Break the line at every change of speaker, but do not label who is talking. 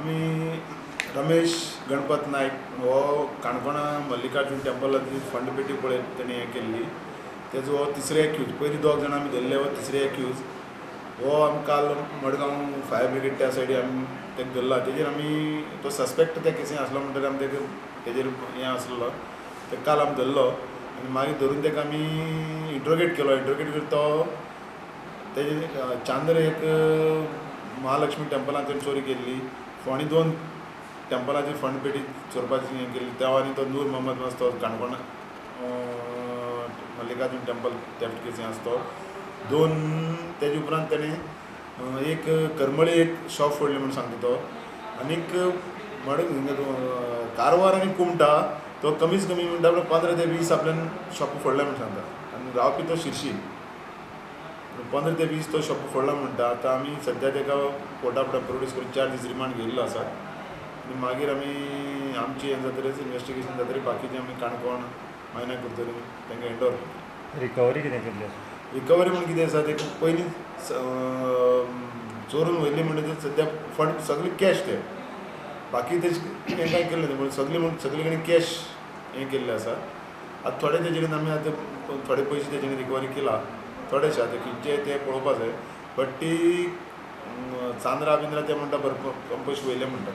आमी रमेश गणपत नायक हो काणकोणा मल्लिकार्जून टेम्पलाची फंड पेटी पळयत तेणी हें केल्ली. तेजो हो तिसरे एक्यूज, पयलीं दोग जाणां आमी धरले, हो तिसरे एक्यूज. हो आमी काल मडगांव फायर ब्रिगेड त्या सायडी आमी तेका धरला. तेजेर आमी तो सस्पेक्ट त्या केसीन आसलो म्हणटकीर आमी तेका तेजेर हें आसलो, तेका काल आमी धरलो आनी मागीर धरून तेका आमी इंट्रोगेट केलो. इंट्रोगेट करून तो तेजे चांदर एक महालक्ष्मी टेम्पलान तेणी चोरी केल्ली, फोंडे दोन टेम्पलाची फंड पेटी चोरपाची हें केल्ली. त्या आनी तो नूर मोहम्मद आसा तो काणकोण मल्लिकार्जून टेम्पल थेफ्ट केसी आसा तो दोन. तेजे उपरांत तेणें एक करमळी एक शॉप फोडली म्हूण सांगता तो, आनीक मड कारवार आनी कुमटा तो कमीच कमी म्हणटा 15 ते 20 आपल्यान शॉप फोडल्या म्हूण सांगता. आनी रावपी तो शिरशी 15 ते 20 तो शॉप फोडला म्हणटा. आतां आमी सद्या तेका कोर्टा फुडें प्रोड्यूस करून 4 दीस रिमांड घेयल्लो आसा आनी मागीर आमी आमची हें जातरीच इन्वेस्टिगेशन जातरीच बाकीचें आमी काणकोण मायना करतली तांकां हँड ओवर करतली.
रिकवरी कितें केल्ली आसा?
रिकवरी म्हूण कितें आसा, तेका पयलीं चोरून व्हयल्ली म्हणटा सद्या फंड सगळे कॅश ते, बाकी तेजे हें कांय केल्लें न्ही, पूण सगळें म्हूण सगळे कडेन कॅश हें केल्लें आसा. आतां थोडे तेजे कडेन आमी आतां थोडे पयशे तेजे कडेन रिकवरी केला, थोडेशे आतां खंयचे ते पळोवपा जाय. बट ती चांदरा बिंद्रा ते म्हणटा भरपूर पयशे वयले म्हणटा.